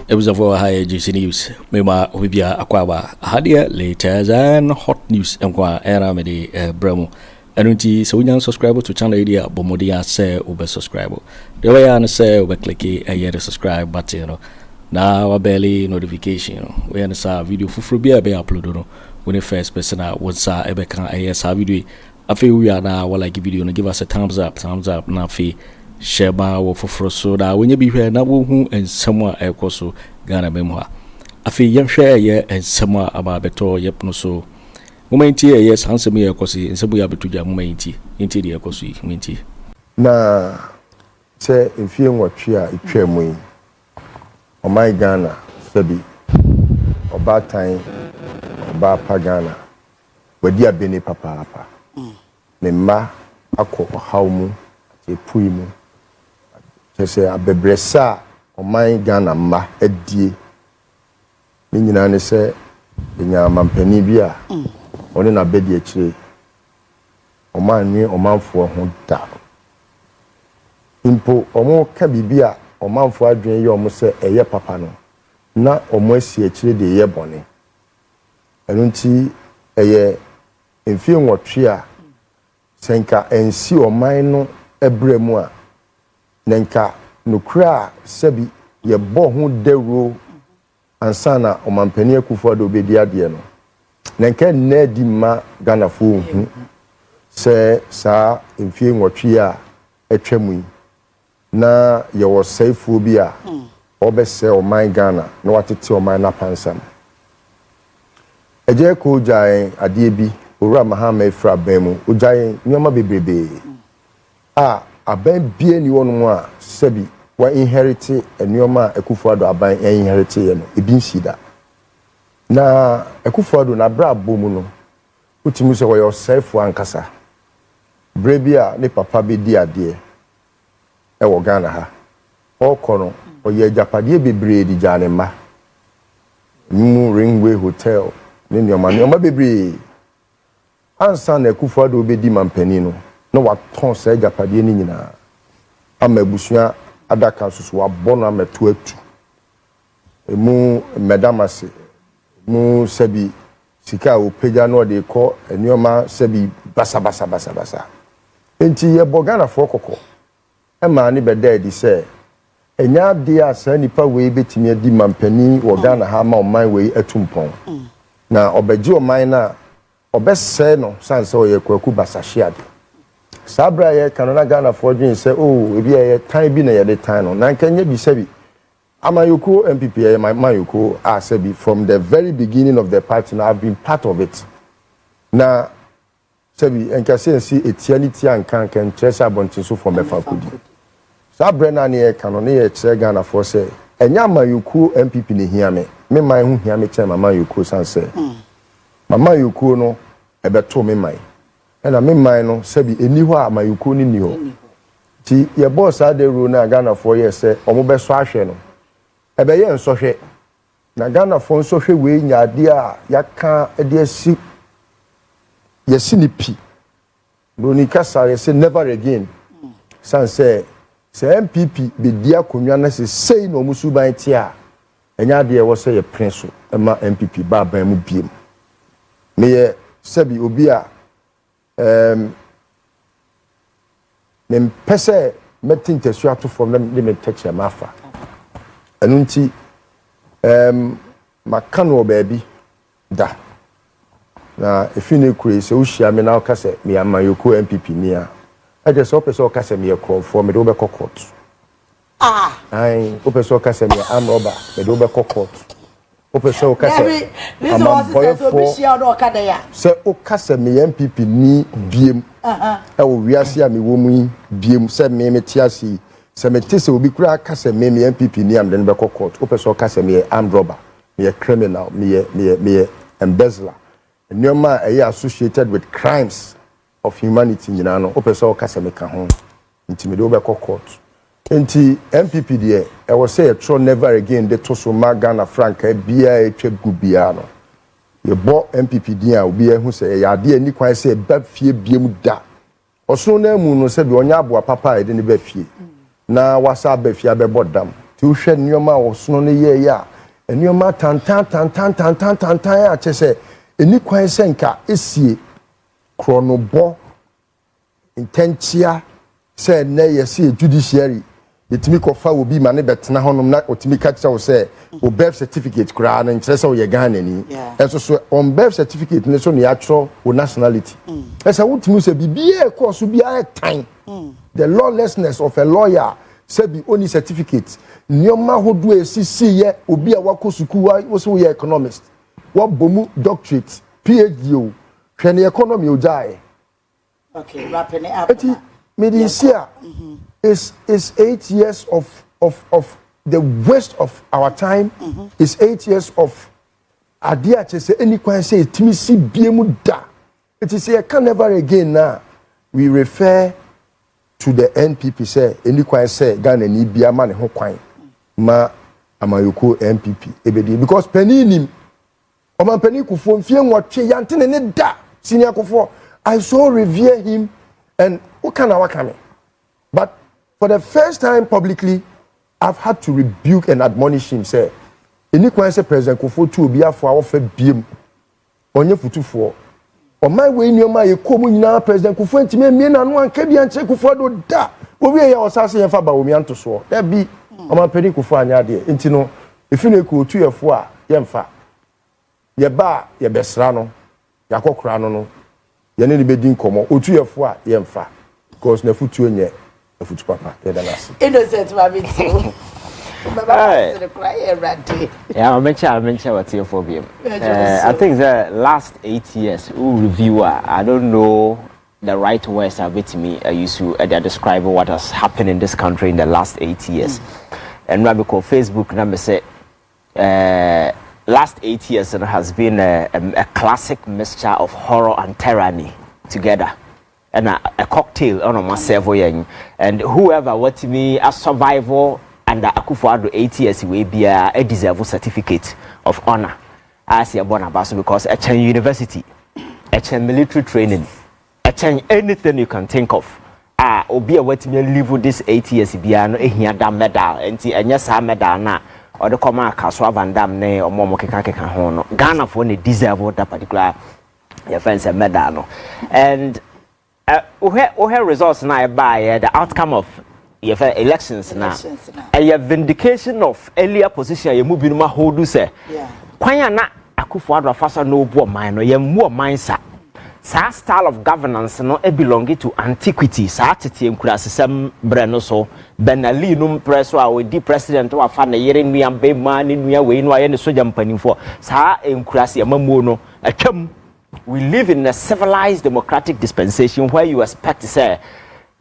Abusuafoɔ, ha yɛ Juicy News. Mema obi bia akɔ aba ha deɛ, latest and hot news nko a ɛna mede brɛ mu. Ɛno nti sɛ wonya subscribe to channel yi deɛ a, bɔ mmɔden a sɛ wobɛ subscribe. Deɛ wobɛyɛ a ne sɛ wobɛ click ɛyɛ the subscribe button no na wa bell notification no. Woyɛ no saa, video foforɔ bi a ɛbɛyɛ upload no, wo ne first person a wo nsa ɛbɛka ɛyɛ saa video yi. Afei wowie a, na wa like video no, give us a thumbs up, thumbs up, na afei hyɛ ma wɔ foforɔ so na wɔnyɛ bi hwɛ na wɔhu nsɛm a ɛrekɔ so Ghana mu ha. Afei yɛnhwɛ ɛyɛ nsɛm a aba abɛtɔ yɛpono so. Moma ntie ɛyɛ saa nsɛm yi a ɛkɔ so yi, nsɛm yi abɛto dwa. Moma ntie, yɛntie deɛ ɛkɔ so yi, moma ntie. Na sɛ mfie 8 a ɛtwa mu yi, ɔman Ghana, sɛbi, ɔbaatan ɔbaa pa Ghana wadi abene papaapa. Ne mma akɔ ɔhaw mu, epui mu, kyerɛ sɛ abɛbrɛsɛ a ɔman Ghana mma adie ne nyinaa ne sɛ ɛnya amampanin bi a ɔne n'abɛdi akyire, ɔman nwe ɔmanfoɔ ho da mpo. Ɔmo ka biribi a ɔmanfoɔ adwene yɛ ɔmo sɛ ɛyɛ papa no, na ɔmo asi akyire de ɛyɛ bɔne. Ɛno nti ɛyɛ mfie 8 a sɛ nka ɛnsi ɔman no ɛbrɛ mu a, na nka nokura a sɛbi yɛbɔ ho dawuro ansa na Ɔmampanin Akufo Addo bɛdi adeɛ no, na nka nna adi mma Ghanafoɔ nhu sɛ saa mfie 8 a atwa mu yi na yɛwɔ sɛefoɔ bi a ɔbɛsɛe ɔman Ghana na watete ɔman no apansam. Agya kɔ gya yɛn adeɛ bi. Owura Mahama efiri aban mu, ogya yɛn nneɛma bebrebee a aban bie ni wɔnom a sɛbi wa inherit nneɛma a Akufo Addo aban inherit yɛ no, ebi nsi da. Na Akufo Addo n'abrabɔ mu no, wotumi sɛ wɔyɛ ɔsɛefoɔ ankasa. Berɛ bi a ne papa bɛdi adeɛ ɛwɔ Ghana ha, ɔrekɔ no, ɔyɛ agyapadeɛ bebree de gyaa ne mma mu, Ringway Hotel ne nneɛma nneɛma bebree. Ansa na Akufo Addo bɛdi mampanin no, na watɔn saa agyapadeɛ no nyinaa ama abusua adaka nso so wabɔ no ama to atu emu mmɛdam ase mu. Sɛbi, sika a opagya no, ɔde kɔ nneɛma sɛbi basabasabasabasa. Nti yɛbɔ Ghanafoɔ kɔkɔ ɛmaa ne bɛda adi sɛ ɛnyɛ adeɛ a saa nipa wei bɛtumi adi mampanin wɔ Ghana ha ama ɔman wei atu mpɔn, na ɔbɛgye ɔman no a ɔbɛsɛe no, san sɛ ɔyɛ Kwaku Basahye ade. Saa berɛ a yɛka no na Ghanafoɔ dwen sɛ o, ebi a yɛ tan bi na yɛde tan no, na nka nyɛ bi. Sɛbi, amanyɔkuo NPP ɛyɛ amanyɔkuo a sɛbi, from the very beginning of the party na I've been part of it. Na sɛbi, nkɛse nsi etia ne tia nka nka nkyerɛ sɛ abɔntensofoɔ mɛfa kodi. Saa berɛ no a ne yɛka no, ne yɛkyerɛ Ghanafoɔ sɛ ɛnyɛ amanyɔkuo NPP na ehia me. Me man ho hia me kyɛn m'amanyɔkuo, san sɛ m'amanyɔkuo no ɛbɛto me man, ɛna me man no, sɛbi, ɛni hɔ a amanyɔkuo no ni hɔ. Nti yɛbɔɔ saa dawuro no a Ghanafoɔ yɛ sɛ ɔmo bɛsɔ ahwɛ no, ɛbɛyɛ nsɔhwɛ. Na Ghanafoɔ nsɔhwɛ wei nya adeɛ a yɛaka de asi yɛsi ne pi. Broni kasa yɛsɛ "never again", san sɛ sɛ NPP bɛdi akonnwa no sɛ sei na ɔmo suban te a, ɛnyɛ adeɛ ɛwɔ sɛ yɛpene so ɛma NPP ba aban mu biem. Meyɛ sɛbi obi a mempɛ sɛ mɛte ntasuo ato fam na de me tɛkyerɛma afa. Ɛno nti maka no wɔ baabi da na efi ne kure sɛ wohyia me na woka sɛ meyɛ amanyɔkuo NPP ni a, ɛkyɛ sɛ wopɛ sɛ woka sɛ meyɛ korɔmfoɔ, mede wobɛkɔ court. Ae, wopɛ sɛ woka sɛ meyɛ armed robber, mede wobɛkɔ court. Wopɛ sɛ woka sɛ amampɔyɛfoɔ, sɛ woka sɛ meyɛ NPP ni biem ɛwɔ wiase a mewɔ mu yi biem, sɛ me mete ase yi, sɛ mete sɛ obi koraa ka sɛ me meyɛ NPP ni a, mede no bɛkɔ court. Wopɛ sɛ woka sɛ meyɛ armed robber, meyɛ criminal, meyɛ embezzler, nneɛma a ɛyɛ associated with crimes of humanity nyinaa no, wopɛ sɛ woka sɛ meka ho, nti mede wobɛkɔ court. Nti NPP deɛ, ɛwɔ sɛ yɛtwerɛ "never again" de to so ma Ghana frankaa biara atwa gu biara no. Yɛbɔ NPP din a, obiara hu sɛ ɛyɛ adeɛ ani kwan sɛ ɛba fie biem da. Ɔsono no amu no, sɛbi, ɔnyɛ aboa papa a yɛde ne ba fie na wasa aba fie abɛbɔ dam. Nti wohwɛ nneɛma a wɔsono no yɛɛyɛ a, nneɛma tantan tantan tantan tantan a kyɛ sɛ ɛni kwan sɛ nka esie korɔnobɔ, ntɛnkyea, sɛ ɛnɛ yɛsi yɛ judiciary yɛtumi kɔfa obi ma ne bɛtena hɔnom na ɔtumi ka kyerɛ wo sɛ o birth certificate koraa no nkyerɛ sɛ woyɛ Ghanani. Ɛnso so on birth certificate ne so ne yɛatwerɛ wo nationality. Ɛsɛ wotumi sɛ biribiara ɛkɔɔ so biara tan, the lawlessness of a lawyer, sɛbi oni certificate, nneɛma ahodoɔ a esisi yɛ obi a wakɔ sukuu wa wosɛ woyɛ economist, wabɔ mu doctorate, PhD o, hwɛ ne economy ogyaeɛ. Okay, wrapping it up. Eti mede si a is 8 years of the waste of our time, is 8 years of adeɛ a kyerɛ sɛ ɛni kwan sɛ etimi si bie mu da. Eti sɛ yɛka never again na we refer to the NPP sɛ ɛni kwan sɛ Ghana ni bia ma ne ho kwan ma amayoko NPP ebedi, because panin nim ɔmampanin Kufuor mfie 8 yante ne ne da. Senior Kufuor, I so revere him and woka na waka me, but for the first time publicly I've had to rebuke and admonish him sɛ ɛni kwan sɛ President Kufuor tu obi afɔ a wɔfɛ biem ɔnyɛ futufoɔ. Ɔman wei nneɛma a yɛkɔ mu nyinaa, President Kufuor ntumi emie n'ano anka bi ankyerɛ Kufuor do da. Owie yɛ ɔsa se yɛn fa Bawumia nto soɔ dabi. Ɔmampanin Kufuor anyɛ adeɛ nti no efi no eku otu yɛ fo a yɛmfa yɛba a yɛbɛsra no, yɛakɔkora no yɛne ne bɛdi nkɔmmɔ. Otu yɛ fo a yɛmfa because n'afutuo nyɛ afutu papa. Yɛda no ase. Innocent maame ti o bɛba pasere kora yɛ Awurade. Yeah, I mentioned what here for him. I think the last 8 years, who review, I don't know the right words are with me. I used to describe what has happened in this country in the last 8 years. And when we call Facebook, number say, last 8 years it has been a classic mixture of horror and tyranny together. And a cocktail on a serve, and whoever what me a survival under Akufo-Addo 8 years will be a deserve certificate of honor as a born abaso, because ɛkyɛn university, ɛkyɛn military training, ɛkyɛn anything you can think of. A obi a watumi live this 8 years biara no ehia da medal. Nti ɛnyɛ saa medal na ɔde kɔma Akasoa Van Dam ne ɔmo ɔmo keka keka ho no. Ghanafoɔ ne deserve that particular yɛfɛn sɛ medal no. And wohwɛ results na ɛbaayɛ, the outcome of yɛfɛ elections na ɛyɛ vindication of earlier position a yɛn mu binom ahodu sɛ kwan a na Akufo Addo afa so na obu ɔman no, yɛn mu ɔman sa saa style of governance no belong to antiquity, saa tete nkurasesɛm brɛ no so, Ben Ali no mprɛ so a ɔdi president, wafa ne yere nua bɛma ne nua wei no ayɛ ne sogya mpanimfoɔ. Saa nkurase amamuo no atwam. We live in a civilized democratic dispensation where you expect sɛ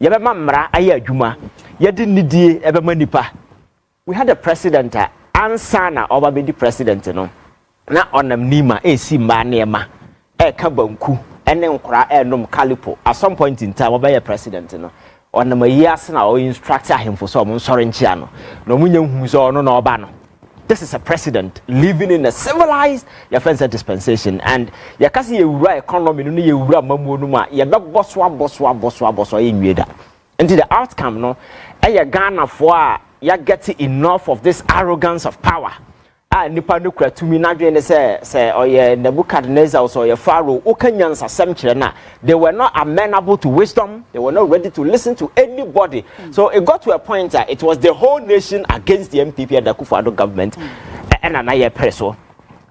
yɛbɛma mmara ayɛ adwuma, yɛde nidie ɛbɛma nipa. We had a president a ansa na ɔba bɛdi president no na ɔnam nima esi mmaa nneɛma, ɛɛka banku ɛne nkora ɛɛnom Kalyppo. At some point in time ɔbɛyɛ president no, ɔnam ayi ase na ɔyɛ instruct ahemfo sɛ ɔmo nsɔre nkyia no na ɔmo nya nhu sɛ ɔno na ɔba no. This is a president living in a civilized yɛfɛn sɛ dispensation. And yɛka sɛ yɛwura economy no ne yɛwura mamuo no mu a, yɛbɛbɔ so abɔ so abɔ so abɔ so, ɛyɛ nwie da. Nti the outcome no ɛyɛ Ghanafoɔ a yɛget enough of this arrogance of power a nipa no kura tumi n'adwene ne sɛ ɔyɛ Nebuchadnezzar, sɛ ɔyɛ Pharaoh, woka nyansasɛm kyerɛ no a, they were not amenable to wisdom. They were not ready to listen to anybody. So it got to a point that it was the whole nation against the NPP and the Akufo-Addo government. Ɛna na yɛpere so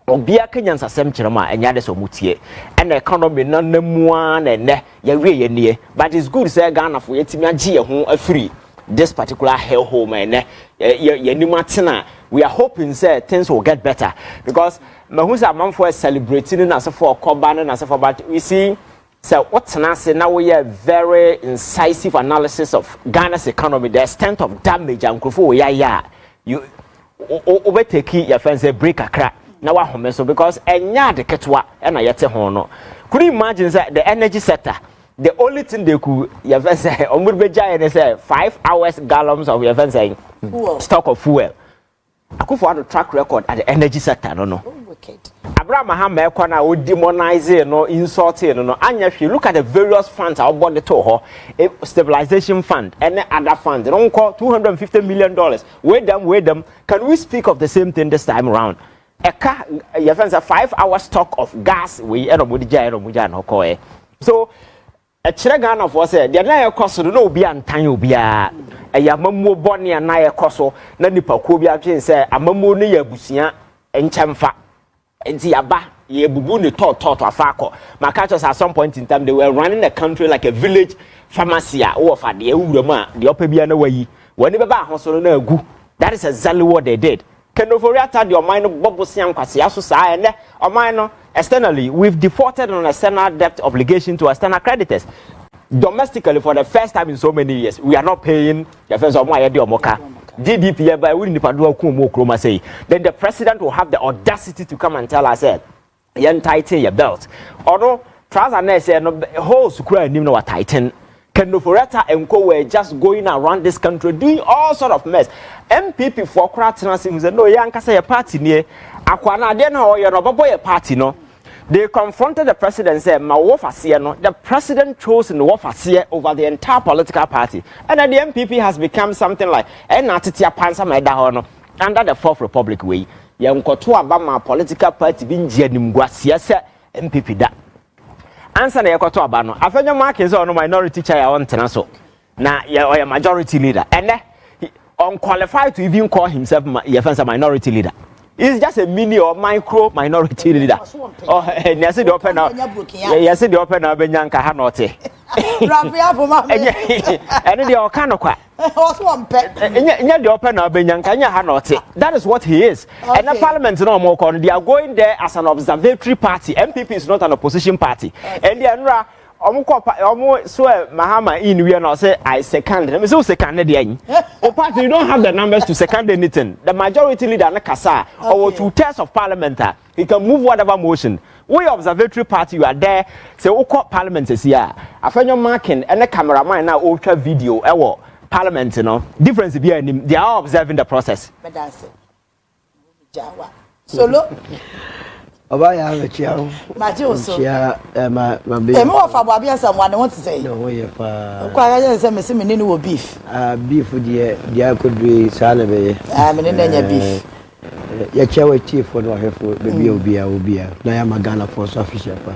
obiara ka nyansasɛm kyerɛ mu a, ɛnyɛ ade sɛ ɔmo tie. Ɛna economy no nam mu ara na ɛnɛ yɛwie yɛ nie. But it's good sɛ Ghanafoɔ yɛtumi agye yɛn ho afiri this particular hell hole ma ɛnɛ yɛnim atena. We are hoping sɛ things will get better, because mahu sɛ amanfoɔ celebrate ne n'asefo ɔkɔba ne n'asefo. But you see, sɛ wotena ase na woyɛ very incisive analysis of Ghana's economy, the extent of damage a nkurɔfoɔ wɔ yɛayɛ a, you wobɛtake yɛfɛn sɛ break kakra na wahome so, because ɛnyɛ ade ketewa ɛna yɛte ho no. Could you imagine sɛ the energy sector, the only thing they could yɛfɛn sɛ ɔmo de bɛgya yɛ ne sɛ 5 hours gallons of yɛfɛn sɛ stock of fuel? Akufo-Addo track record at the energy sector no. Wicked. Abraham Mahama ɛkɔ no a ɔdemonize no, insult no, anyɛ hwee. Look at the various funds a wɔbɔ de to hɔ, stabilization fund ɛne other funds no nkɔ $250 million. Wei dɛm, wei dɛm. Can we speak of the same thing this time round? Ɛka yɛfɛn sɛ 5 hour stock of gas wei ɛna ɔmo de gya, ɛna ɔmo gya na ɔkɔɛ so. Ɛkyerɛ Ghanafoɔ sɛ deɛ na yɛkɔ so no, na obi antan obiara. Ɛyɛ amammuo bɔne a na yɛkɔ so na nipakuo bi adwene sɛ amammuo no yɛ abusua nkyɛnfa, nti yaba yɛbubu ne tɔɔtɔɔtɔ afa akɔ. Maka kyerɛ sɛ at some point in time they were running the country like a village pharmacy a wowɔ fa deɛ wowura mu a, deɛ ɔpɛ biara na wayi wɔne bɛba ahosuo no na agu. That is exactly what they did. Ken Ofori-Atta deɛ, ɔman no bɔ bosea nkwasea so saa. Ɛnɛ ɔman no, externally we've defaulted on external debt obligation to external creditors. Domestically, for the first time in so many years, we are not paying. Yɛfɛ sɛ ɔmo a yɛde ɔmo ka GDP yɛ ba ewu nipa do aku ɔmo okurom ase yi, then the president will have the audacity to come and tell us sɛ yɛn tighten your belt. Ɔno trouser na ɛhyɛ no, holes kura anim na wa tighten. Ken Ofori-Atta and co were just going around this country doing all sort of mess. NPP foɔ koraa tena ase hu sɛ no, yɛn ankasa yɛ party nie akwa na adeɛ no a ɔyɛ no, ɔbɛbɔ yɛ party no. They confronted the president sɛ ma wɔ faseɛ no. The president chose ne wɔ faseɛ over the entire political party, and then the NPP has become something like ɛna atete apansa ma ɛda hɔ no under the Fourth Republic. Wei yɛn nkɔto aba ma political party bi ngye animguaseɛ sɛ NPP da. Ansa na yɛkɔto aba no, Afenyo Markin sɛ ɔno minority chair a ɔntena so na yɛ ɔyɛ majority leader. Ɛnɛ unqualified to even call himself yɛfɛn sɛ minority leader. He's just a mini or micro minority leader. Oh, yɛsɛ deɛ ɔpɛ na yɛsɛ deɛ ɔpɛ na ɔbɛnya nka ha na ɔte. Ɛno deɛ ɔka no kwa. Nyɛ deɛ ɔpɛ na ɔbɛnya nka nyɛ ha na ɔte. That is what he is. Ɛnɛ parliament na ɔmo kɔ no, they are going there as an observatory party. NPP is not an opposition party. Ɛndeɛ nnura ɔmo kɔ pa ɔmo so ɛ Mahama in wia na ɔsɛ "I second." Ɛmi sɛ o second ne deɛ yi o party, you don't have the numbers to second anything. The majority leader ne kasa, ɔwɔ 2/3 of parliament a he can move whatever motion. Woyɛ observatory party, you are there sɛ wokɔ parliament esi a, Afenyo Markin ɛne cameraman na ɔretwa video ɛwɔ parliament no, difference bi anim. They are observing the process. Solo. Ɔba yɛ abɛkyia wo. Magye wo so. Nkyia ɛ ma ma be. Èmi wɔ fa Aboabi asɛm wa ne ho te sɛ. Ne ho yɛ paa. Nkɔ akayɛ sɛ mesi mi ne ne wɔ beef. Ah, beef deɛ, deɛ akɔduru yi saa na bɛyɛ. Ah, mi ne ne nya beef. Yɛkyia wɔ atiefoɔ ne wahwɛfoɔ baabi a obiara obiara na yɛama Ghanafoɔ so afihyia pa.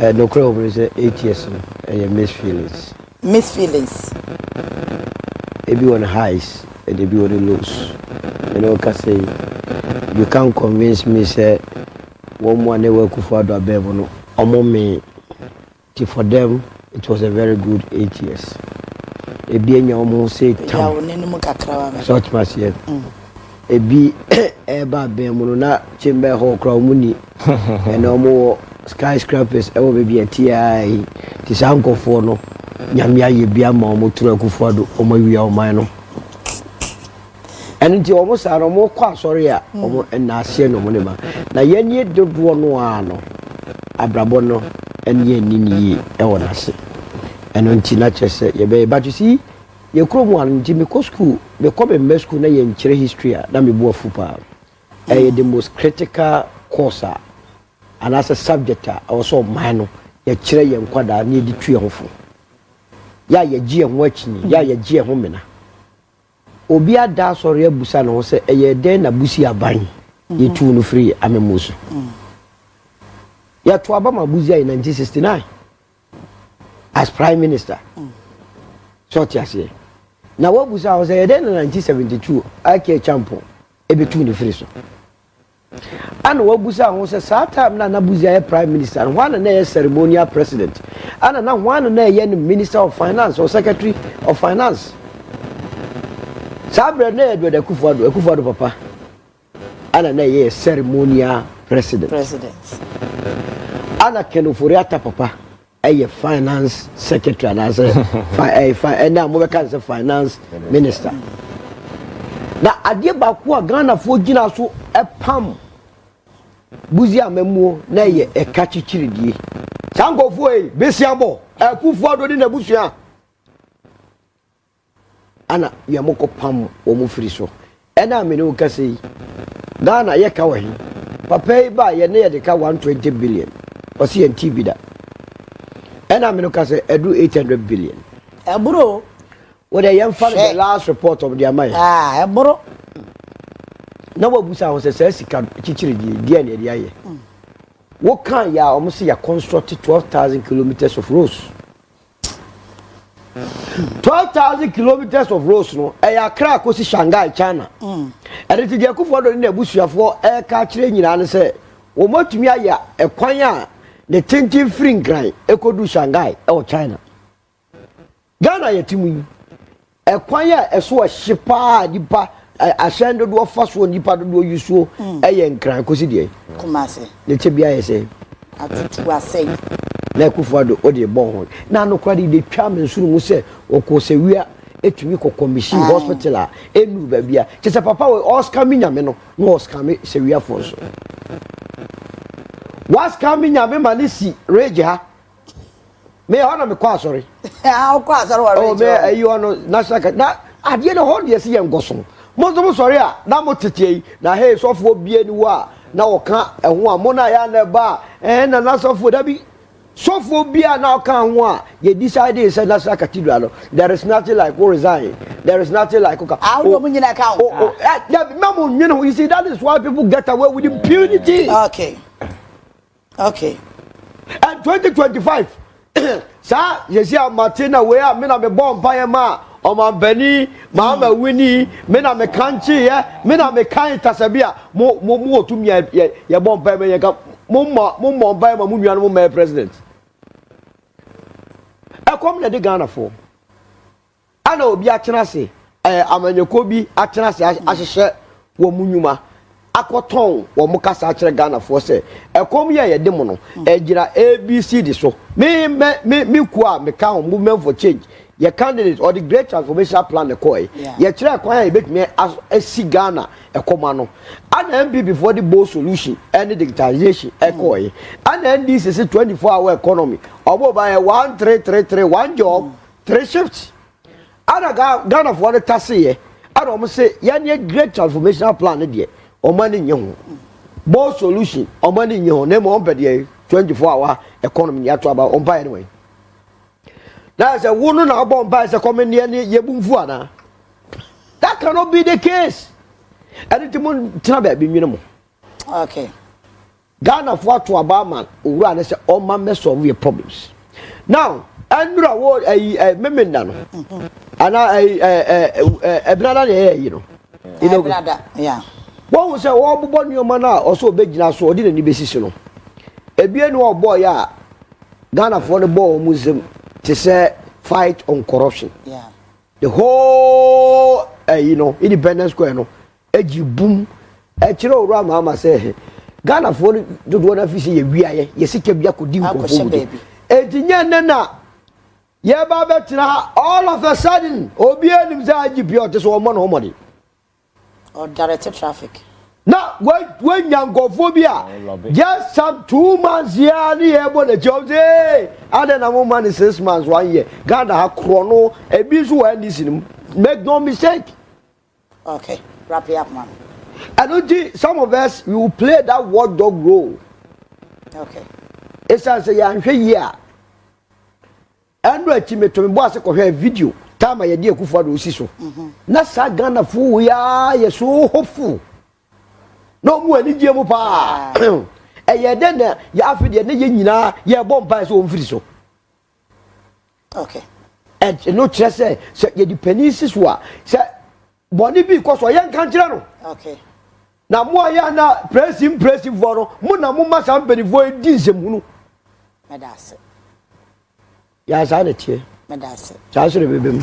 Ɛ nokorɛ wɔ mu ne sɛ 8 years no ɛyɛ mixed feelings. Mixed feelings. Ebi wɔ ne highs ɛna ebi wɔ ne lows. Ɛna ɔka sɛ you can't convince me sɛ wɔn mu a ne wɔ Akufo Addo abɛn mu no, ɔmo mee ti. For them it was a very good 8 years. Ebi anya wɔn ho sɛ tam. Yawo ne mu kakra wa mɛ. Sɛ ɔtuma seɛ, ebi ɛɛba abɛn mu no na chamber hall koraa wɔn ni, ɛna wɔn wɔ skyscrapers ɛwɔ baabi a ɛte aa yi te. Saa nkɔfoɔ no, Nyame ayɛ bi ama wɔn toro Akufo Addo, wɔn awia ɔman no. Ɛno nti wɔn saa no, wɔn kɔ asɔre a wɔn ɛna aseɛ na wɔn ne ma na yɛn nie dodoɔ no ara no, abrabɔ no ɛne yɛn ni ne yie ɛwɔ n'ase. Ɛno nti na kyerɛ sɛ yɛbɛyɛ, but you see, yɛ kurom ano nti mekɔ school, mekɔ me mma school na yɛnkyerɛ history a, na mebu afu paa. Ɛyɛ the most critical course a anaasɛ subject a ɛwɔ sɛ ɔman no yɛkyerɛ yɛn nkwadaa na yɛde tu yɛn ho fo. Yɛ a yɛgye yɛn ho akyini, yɛ a yɛgye yɛn ho mena. Obi ada asɔre abusa ne ho sɛ ɛyɛ dɛn na Busia aban yɛtu no firi amemmu so. Yɛto aba ma Busia in 1969 as prime minister. Sɛ ɔte aseɛ na wabusa ho sɛ yɛdɛn na 1972 I.K. Acheampong ɛbɛtu ne firi so, ana wabusa ho sɛ saa time na na Busia yɛ prime minister no, hwan na na ɛyɛ ceremonial president, ana na hwan na na ɛyɛ no minister of finance or secretary of finance? Saa berɛ na yɛ Edward Akufo-Addo, Akufo-Addo papa, ana na ɛyɛ ceremonial president. President. Ana Ken Ofori-Atta papa ɛyɛ finance secretary anaasɛ fi ɛyɛ fi ɛna a mobɛka no sɛ finance minister. Na adeɛ baako a Ghanafoɔ gyina so ɛpam Busia amamuo na ɛyɛ ɛka kyikyiridie. Saa nkɔfoɔ yi besia bɔ Akufo-Addo ne n'abusua ana yɛ mokɔ pam wɔn firi so. Ɛna amene wo kasa yi, Ghana yɛka wɔ he? Papa yi ba yɛ ne yɛde ka 120 billion, ɔsi yɛn ti bi da. Ɛna mi no ka sɛ ɛdu 800 billion. Ɛboro. Wɔde yɛn fa no the last report of the ama yɛ. Aa, ɛboro. Na wabusa ho sɛ saa sika kyikyiri deɛ deɛ na yɛde ayɛ. Wɔka yɛ a, wɔn sɛ yɛ construct 12,000 kilometres of roads. 12,000 kilometres of roads no, ɛyɛ Accra akɔsi Shanghai, China. Ɛde ti deɛ Akufo Addo ne n'abusuafoɔ ɛreka akyerɛ nyinaa no sɛ wɔn atumi ayɛ ɛkwan a ne tenten firi Nkran ɛkɔdu Shanghai ɛwɔ China. Ghana yɛ ti mu yi, ɛkwan a ɛso ɛhye paa, nipa ahyɛn dodoɔ fa soɔ, nipa dodoɔ yi soɔ, ɛyɛ Nkran kɔsi deɛ Kumase. Ne kyɛ bi ayɛ sɛ atutu asɛe. Na Akufo Addo o de bɔ ho na anokora de twa me nso mu sɛ ɔkɔ sɛ wia etumi kɔ commission hospital a enuru baabi a kyɛ sɛ papa wɔ ɔscam Nyame no na ɔscam sɛ wiafoɔ nso wascam Nyame ma ne si rage ha. Me hɔ na mekɔ asɔre. Wokɔ asɔre wɔ oh rage me hɔ. Ɛyi hɔ no, national ka na adeɛ no hɔ deɛ si yɛ nkɔso. Mo nso mo sɔre a na mo tete yi na hey, sɔfoɔ bie ni hɔ a na ɔka ɛho a mo na yɛ ana ba a ɛɛ na na sɔfoɔ dabi, sɔfoɔ bi a na ɔka ho a yɛ decide sɛ National Cathedral no, there is nothing like o resign, there is nothing like o ka. Ah, wo mo nyinaa ka ho. O ɛ dabi, mɛ mo nwene ho. You see, that is why people get away with impunity. And 2025 saa yɛsi amate na wei a me na mebɔ mpaeɛ ma a ɔmampanin Mahama win, me na meka nkyeeɛ, me na mekan tasabi a mo wɔ tumi a yɛ yɛbɔ mpaeɛ ma yɛka mo mmɔ mpaeɛ ma mo nua no mo mmɛyɛ president. Ɛkɔm na ɛde Ghanafoɔ ana obi atena ase, amanyɔkuo bi atena ase ahyehyɛ wɔn mu nnwuma akɔtɔn wɔn mo kasa akyerɛ Ghanafoɔ sɛ ɛkɔm yɛ yɛde mo no ɛgyina ABCD so. Me me me me kuo a meka ho, Movement for Change, yɛ candidate ɔde Great Transformation Plan ne kɔɛ. Yɛkyerɛ kwan a yɛbɛtumi asi Ghana ɛkɔm ano. Ana NPP foɔ de Bold Solution ɛne digitalization ɛkɔɛ, ana NDC sɛ 24 hour economy, ɔmo ba yɛ 1-3-3-3, one job, three shifts. Ana Ghanafoɔ no taseeɛ, ana ɔmo sɛ yɛne Great Transformation Plan no deɛ, ɔmo ani nye ho, Bold Solution ɔmo ani nye ho, na emu ɔmo pɛ deɛ 24 hour economy ni ato aba. Ɔmo pa yɛ no wɔ yi na sɛ wo no na ɔbɔ mpa sɛ kɔmi neɛ ne yɛbu nfu ana? That cannot be the case. Ɛne ti mo tena baabi nwene mo. Ghanafoɔ ato aba ama owura ne sɛ ɔma mɛ solve your problems. Now ɛnura wo ɛyi ɛ memenda no ana ɛyi ɛ ɛ ɛ ɛbinada na ɛyɛ ɛyi no. Ɛbinada, yeah. Wɔn sɛ wɔbobɔ nneɛma no a ɔsɛ ɔbɛgyina so ɔde n'ani bɛsi so no, ebien no ɔbɔ yɛ a Ghanafoɔ no bɔ wɔn nsam te sɛ fight on corruption. The whole ɛyi no, Independence Square no egyi boom ɛkyerɛ owura Mahama sɛ Ghanafoɔ no dodoɔ no afi sɛ yɛ wiayɛ yɛ sika bi akɔdi Akɔhyɛ nkurɔfoɔ mu. Baabi. Eti nyɛ ne na yɛba bɛtena ha, all of a sudden obi anim sɛ IGP ɔte so ɔmmɔ ne ho mmɔden. Ɔdirect traffic. Na wanya nkɔfoɔ bi a lobby. Just some 2 months yia ne yɛ bɔ n'akyi, ɔm sɛ ee adɛ na mo ma ne 6 months, one year. Ghana ha korɔ no ebi nso wɔ NDC no mu, make no mistake. Okay, wrap it up, man. Ɛno nti some of us, we will play that watchdog role. Esan sɛ yɛanhwɛ yie a, ɛno akyi meto me bɔ ase kɔhwɛ video time a yɛde Akufo Addo osi so na saa Ghanafoɔ wei ara yɛ so hopeful na ɔmu anigye mu paa. Ɛyɛ dɛ na yɛ afe deɛ ne yɛ nyinaa yɛbɔ mpae sɛ ɔmfiri so. Ɛno kyerɛ sɛ yɛde panin si so a, sɛ bɔne bi kɔ so a, yɛnka nkyerɛ no. Na mo a yɛ na presi mpresifoɔ no, mo na mo ma saa mpanimfoɔ yi di nsɛmhunu. Meda ase. Yɛ saa na teɛ. Meda ase. Saa nso na bɛbɛ mu.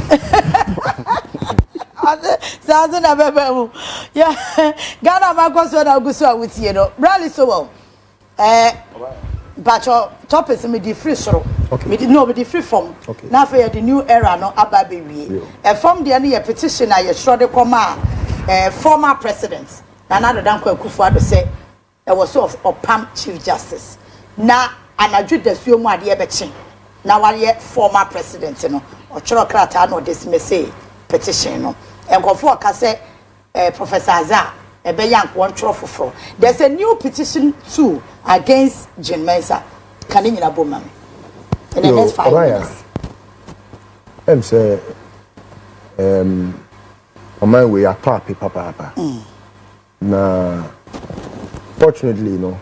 Ase saa nso na bɛbɛ mu. Yɛ Ghana ma kɔ so na ogu so a wotie no. Brali so wɔ mpatsɔ topics mi di firi soro. Mi di no, mi di firi fam. Na afei yɛde new era no aba abɛwie. Ɛfam deɛ no yɛ petition a yɛsrɔ de kɔma former President Nana Addo Dankwa Akufo-Addo sɛ ɛwɔ so ɔpam Chief Justice na anadwo dasuo mu adeɛ bɛkye na wayɛ former president no, ɔtwerɛ krataa na ɔdismiss petition no. Nkɔfoɔ ɔka sɛ Professor Azar. Ɛbɛyɛ anka wɔntwerɛ foforɔ. There's a new petition too against Jean Mensa. Ka ne nyina bom ma me in the next 5 minutes. Sɛ ɔman wei atɔ ape papaapa na fortunately no,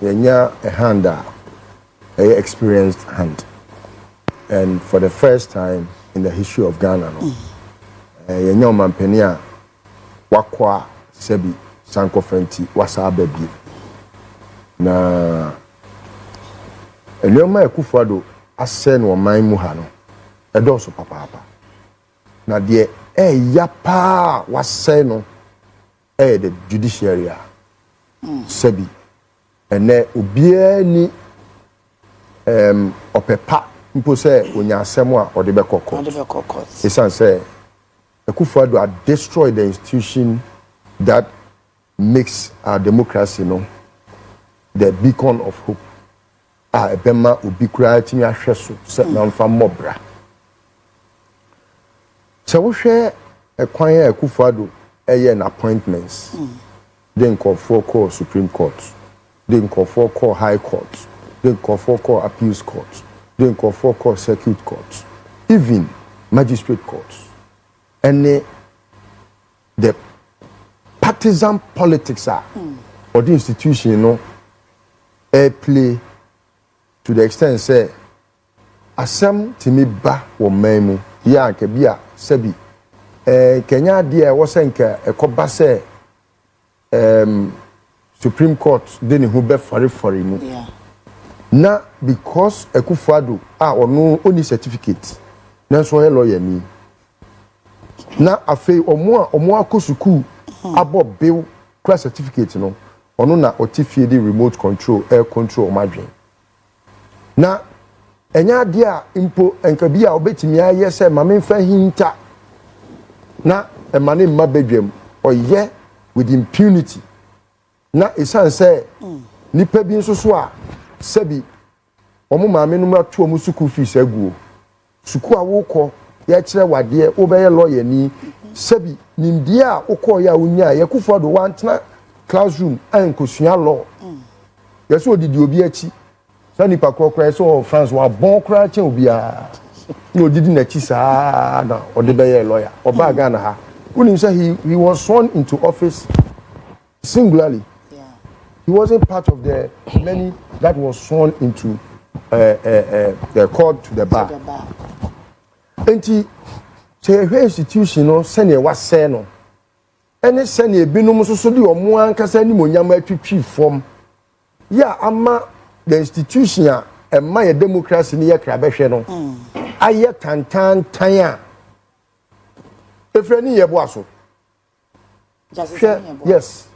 yɛnya a hand a ɛyɛ experienced hand, and for the first time in the history of Ghana no, yɛnya ɔmampanin a wakɔ a sɛbi sankɔfa nti wasa aba bie. Na nneɛma a Akufo-Addo asɛ no ɔman mu ha no ɛdɔɔso papaapa, na deɛ ɛɛya paa wasɛe no ɛyɛ the judiciary a sɛbi ɛnɛ obiara ni ɔpɛ pa mpo sɛ onya asɛm a ɔde bɛkɔ court. Ɔde bɛkɔ court. Ɛsiane sɛ Akufo-Addo had destroyed the institution that makes our democracy no the beacon of hope a ɛbɛma obi koraa tumi ahwɛ so sɛ namfa mmɔ bra. Sɛ wohwɛ ɛkwan a Akufo-Addo ɛyɛ n appointments de nkɔfoɔ kɔɔ Supreme Court, de nkɔfoɔ kɔɔ High Court, de nkɔfoɔ kɔɔ Appeals Court, de nkɔfoɔ kɔɔ Circuit Court, even Magistrate Court, ɛne the partisan politics a ɔde institution no ɛreplay to the extent sɛ asɛm tumi ba wɔ man mu yɛ anka bi a sɛbi kɛnyɛ adeɛ a ɛwɔ sɛ nka ɛkɔba sɛ Supreme Court de ne ho bɛfɔrefɔre mu na because Akufo-Addo a ɔno ɔni certificate nanso ɔyɛ lawyer ni, na afei ɔmo a ɔmo akɔ sukuu abɔ bill kura certificate no, ɔno na ɔte fie de remote control air control ɔmo adwene, na ɛnyɛ adeɛ a mpo nka bi a ɔbɛtumi ayɛ sɛ maame nfa hinta na ɛma ne mma badwam, ɔyɛ with impunity. Na esan sɛ nipa bi nso so a sɛbi wɔn maame no ato wɔn sukuu fees aguo, sukuu a wokɔ yɛkyerɛ wadeɛ wobɛyɛ lawyer ni, sɛbi nimdeɛ a wokɔɔ yɛ a wonyaa yɛ, Akufo-Addo wantena classroom a nkosua law. Yɛsɛ odidi obi akyi saa nipa korɔ koraa sɛ ɔwɔ France, wabɔn koraa kyɛn obiara na odidi n'akyi saa na ɔde bɛyɛ lawyer. Ɔbaa Ghana ha, wonim sɛ he was sworn into office singularly. He wasn't part of the many that was sworn into the called to the bar. To the bar. Nti sɛ yɛhwɛ institution no sɛnea wasɛe no, ɛne sɛnea ebinom nso so de wɔn ankasa animonyam atwitwi fam yɛ a ama the institution a ɛma yɛ democracy no yɛ krabɛhwɛ no ayɛ tantantan a efirɛ ne yɛ boa so. Justice hwɛ Onyebo. Yes,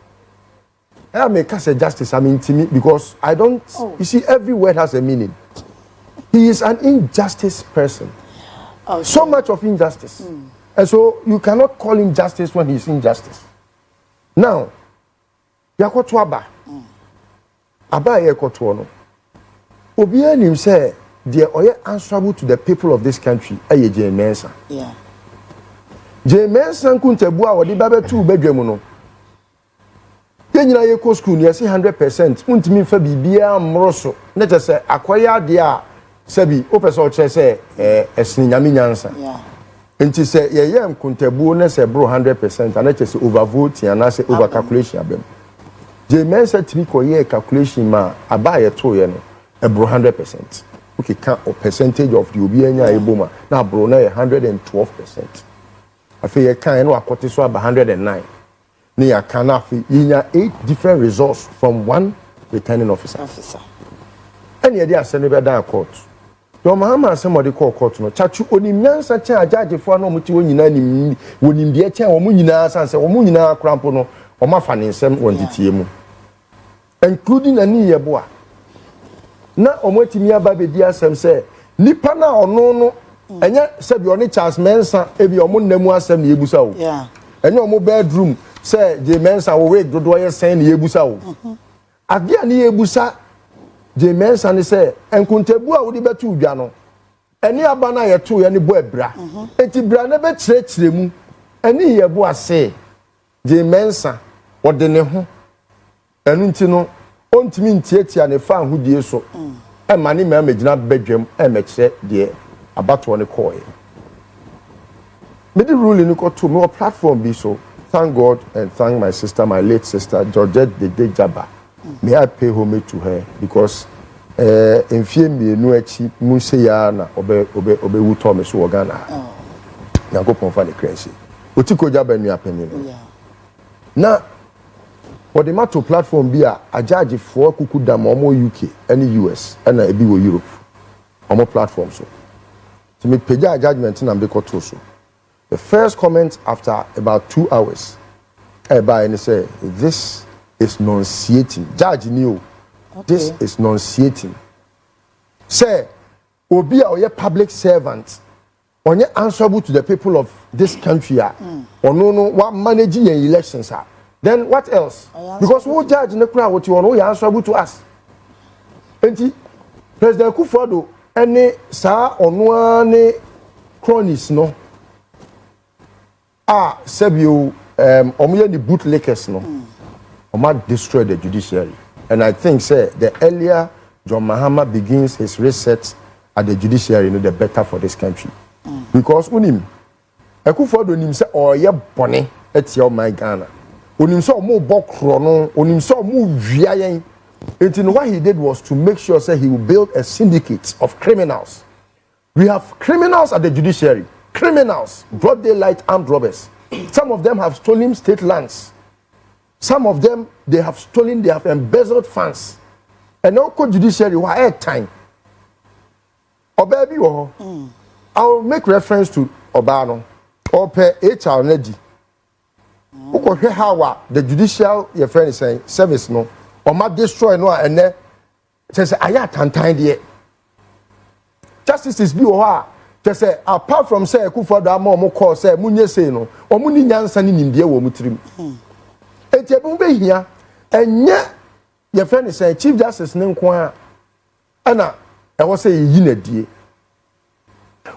ɛyà mi ka sɛ justice ami ntimi because I don't you see, every word has a meaning. He is an injustice person. So much of injustice, and so you cannot call him justice when he is injustice. Now yakɔto aba, aba a yɛkɔtoɔ no, obiara nim sɛ deɛ ɔyɛ answerable to the people of this country ɛyɛ Jean Mensa. Jean Mensa nkuntabu a wɔde ba bɛtu badwa mu no, yɛn nyinaa yɛkɔ school no, yɛsi 100% ntumi nfa biribiara mmoro so, ne kyɛ sɛ akɔyɛ adeɛ a sɛbi wopɛ sɛ ɔkyerɛ sɛ ɛsene Nyame nyansa. Nti sɛ yɛyɛ nkontabuo ne sɛ boro 100% ana kyerɛ sɛ overvoting anaasɛ over calculation aba mu. Jean Mensa tumi kɔyɛɛ calculation ma aba a yɛtoeɛ no ɛboro 100%. Wokeka o percentage of the obi anya a ɛbɔ mu a, na aboro na yɛ 112%. Afei yɛka na wakɔte so aba 109 ne yɛaka na afei yɛnya eight different results from one returning officer. Officer. Ɛne yɛde asɛm no bɛdan court. Deɛ Ɔmahama asɛm a ɔde kɔɔ court no, kyakye onim nyansa kyɛn agyagyefoɔ a na ɔmo te hɔ nyinaa, nim wɔ nimdeɛ kyɛn wɔn nyinaa, san sɛ wɔn nyinaa kora mpo no wɔn afa ne nsɛm wɔ nteteɛ mu, including ani yɛboa na wɔn atumi aba abɛdi asɛm sɛ nipa na ɔno no ɛnyɛ sɛbi ɔne Charles Mensa ebi ɔmo nna mu asɛm na ebusa o. Ɛnyɛ ɔmo bedroom sɛ Jean Mensa wɔ wig dodoɔ yɛ sɛn na ebusa o. Adeɛ a ne yɛ Jean Mensa ne sɛ nkontabu a wode bɛto dwa no ɛne aba no a yɛto yɛ ne bɔ abira, eti bra ne bɛkyerɛkyerɛ mu. Ɛne yɛ bo ase Jean Mensa Ɔde ne ho. Ɛno nti no, ɔntumi ntiatia ne fawohodie so mma ne mmarima gyina badwam mmɛkyerɛ deɛ abatoɔ no kɔɔeɛ. Mede ruling no kɔtoo mewɔ platform bi so. Thank God and thank my sister, my late sister, Georgette Dede Jaba. May I pay homage to her because eh, mfie 2 akyi mu sei ara na ɔbɛ ɔbɛ ɔbɛwu tɔɔ me so wɔ Ghana ha. Nyankopɔn fa ne kra nsie. Otiko Jaba nua panin no. Na wɔde ma to platform bi a agyagyefoɔ kuku dam a wɔwɔ UK ne US ɛna ebi wɔ Europe wɔn platform so. Nti mepagyaa judgement na mede kɔtoo so. The first comment after about 2 hours ɛbaeɛ ne sɛ, "This is nauseating." Judge ni o. "This is nauseating." Sɛ obi a ɔyɛ public servant, ɔnyɛ answerable to the people of this country a ɔno no wa manage yɛn elections a, then what else? Because wo judge ne kora wote hɔ no, woyɛ answerable to us. Nti President Akufo-Addo ɛne saa ɔno ara ne cronies no a sɛbio ɔmo yɛ ne bootlickers no, ɔmo destroy the judiciary. And I think say the earlier John Mahama begins his reset at the judiciary no, the better for this country because unim Akufo-Addo nim sɛ ɔyɛ bɔne ɛtia ɔman Ghana, onim sɛ ɔmo bɔ korɔ no, onim sɛ ɔmo wia yɛn. Nti no, what he did was to make sure say he will build a syndicate of criminals. We have criminals at the judiciary, criminals, broad daylight armed robbers. Some of them have stolen state lands. Some of them, they have stolen, they have embezzled funds. Ɛna ɔkɔ judiciary hɔ a, ɛyɛ time ɔbaa bi wɔ hɔ, I will make reference to ɔbaa no, ɔpɛ HR no adi. Wokɔhwɛ how a the judicial, yɛfrɛ no sɛn, service no, ɔma destroy no a, ɛnɛ kyerɛ sɛ ayɛ atantan deɛ. Justices bi wɔ hɔ a kyerɛ sɛ apart from sɛ Akufo-Addo ama ɔmo kɔɔ sɛ munye sei no, ɔmo ni nyansa ne nimdeɛ wɔ ɔmo tirim. Eti ebi ho bɛhia ɛnyɛ yɛfrɛ no sɛ Chief Justice ne nko a ɛna ɛwɔ sɛ yɛyi n'adie.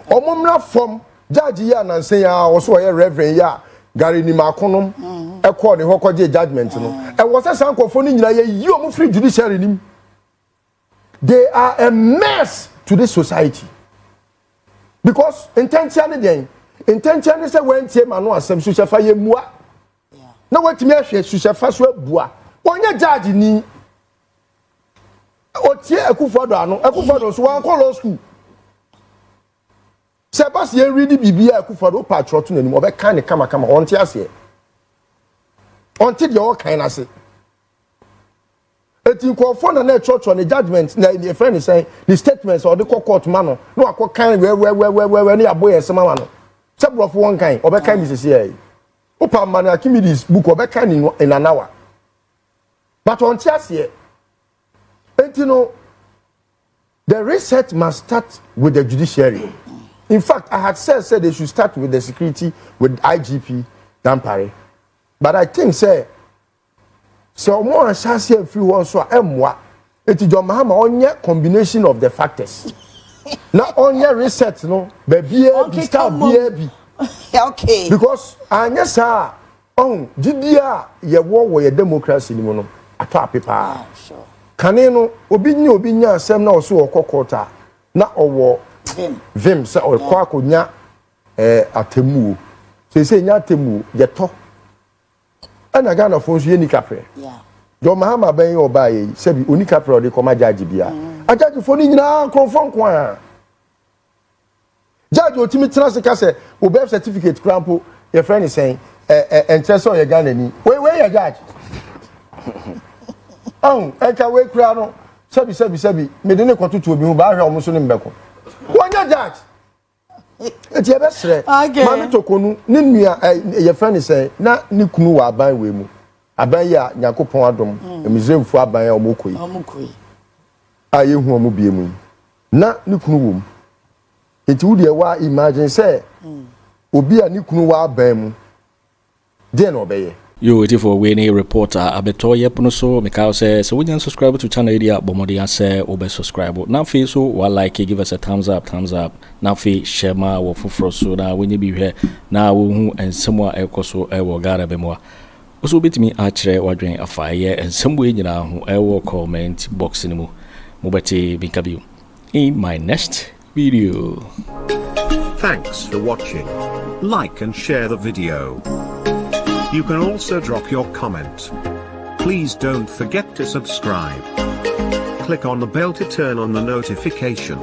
Ɔmo mmra fam. Judge yi a nansa yi a wɔso ɔyɛ reverend yi a Gary Nimakonom ɛkɔɔ ne hɔ kɔgye judgement no, ɛwɔ sɛ saa nkurɔfoɔ no nyinaa yɛyi ɔmo firi judiciary nim. They are a mess to this society because ntɛnkyɛn ne deɛn, ntɛnkyɛn ne sɛ wɔntie ma no asɛm suhyɛfa yɛ mua na wɔatumi ahwɛ suhyɛfa so abua. Wɔnyɛ judge ni otie Akufo-Addo ano. Akufo-Addo nso wankɔ law school. Sɛ ɛba sɛ yɛn redi biribi a Akufo-Addo wopa atwerɛ to n'anim, ɔbɛka ne kamakama. Ɔnte aseɛ, ɔnte deɛ ɔkan n'ase. Eti nkurɔfoɔ na ɛtwerɛtwerɛ ne judgement na yɛfrɛ ne sɛn, ne statements a ɔde kɔ court ma no na wakɔ kan wɛwɛwɛwɛwɛ ne yɛabɔ yɛn nsɛm ama no sɛ borɔfo wɔn kan. Ɔbɛkan bi sisi yɛ yi, wopa ma no Archimedes book, ɔbɛkan ne in an hour, but ɔnte aseɛ. Eti no, the reset must start with the judiciary. In fact, I had said they should start with the security, with IGP Dampare, but I think say sɛ ɔmo ahyɛ aseɛ afiri hɔ nso a, ɛmmoa. Eti John Mahama ɔnyɛ combination of the factors na ɔnyɛ reset no baabiara bi, style biara bi because anyɛ saa, ɔhun gyidie a yɛwɔ wɔ yɛ democracy ni mu no atɔ ape paa. Kane no, obi nye obi nya asɛm na ɔso ɔkɔ court a, na ɔwɔ vim sɛ ɔkɔ akɔnya atemmuo. Sese nya atemmuo yɛtɔ, ɛna Ghanafoɔ nso yɛ ni kaprɛ. John Mahama bɛn yɛ ɔbaa yɛ yi, sɛbi, oni kaprɛ ɔde kɔma judge bia. Agyagyefoɔ no nyinaa nkurɔfoɔ nko a judge otimi tena se ka sɛ o birth certificate kura mpo, yɛfrɛ ne sɛn, ɛ ɛ ɛnkyerɛ sɛ ɔyɛ Ghana ni. Wei wei yɛ judge ɔhun ɛnka wei kura no, sɛbi sɛbi sɛbi, mede ne kɔtoto obi ho baahwɛ ɔmo so ne mbɛko wɔnyɛ judge. Eti ɛbɛsrɛ Maame Tokonu ne nua ɛ yɛfrɛ ne sɛn, na ne kunu wɔ aban wei mu, aban yi a Nyankopɔn adom Misraimfoɔ aban a wɔn kɔ yi a yɛhu wɔn bie mu yi, na ne kunu wɔ mu. Nti wo deɛ wa imagine sɛ obi a ne kunu wɔ aban mu deɛ na ɔbɛyɛ. Yo, etifoɔ, wei ne report a abɛtɔ yɛ pono so. Meka wo sɛ wonya subscribe to channel yi deɛ a, bɔ mmɔden sɛ wobɛ subscribe na afei so wa like, give us a thumbs up, thumbs up, na afei hyɛ ma wɔ foforɔ so na wonyɛ bi hwɛ na wohu nsɛm a ɛkɔ so ɛwɔ Ghana bɛ mu a. Wo nso wobɛtumi akyerɛ w'adwene afa ɛyɛ nsɛm wei nyinaa ho ɛwɔ comment box no mu. Mobɛte bi nka bio in my next video. Thanks for watching. Like and share the video. You can also drop your comment. Please don't forget to subscribe. Click on the bell to turn on the notification.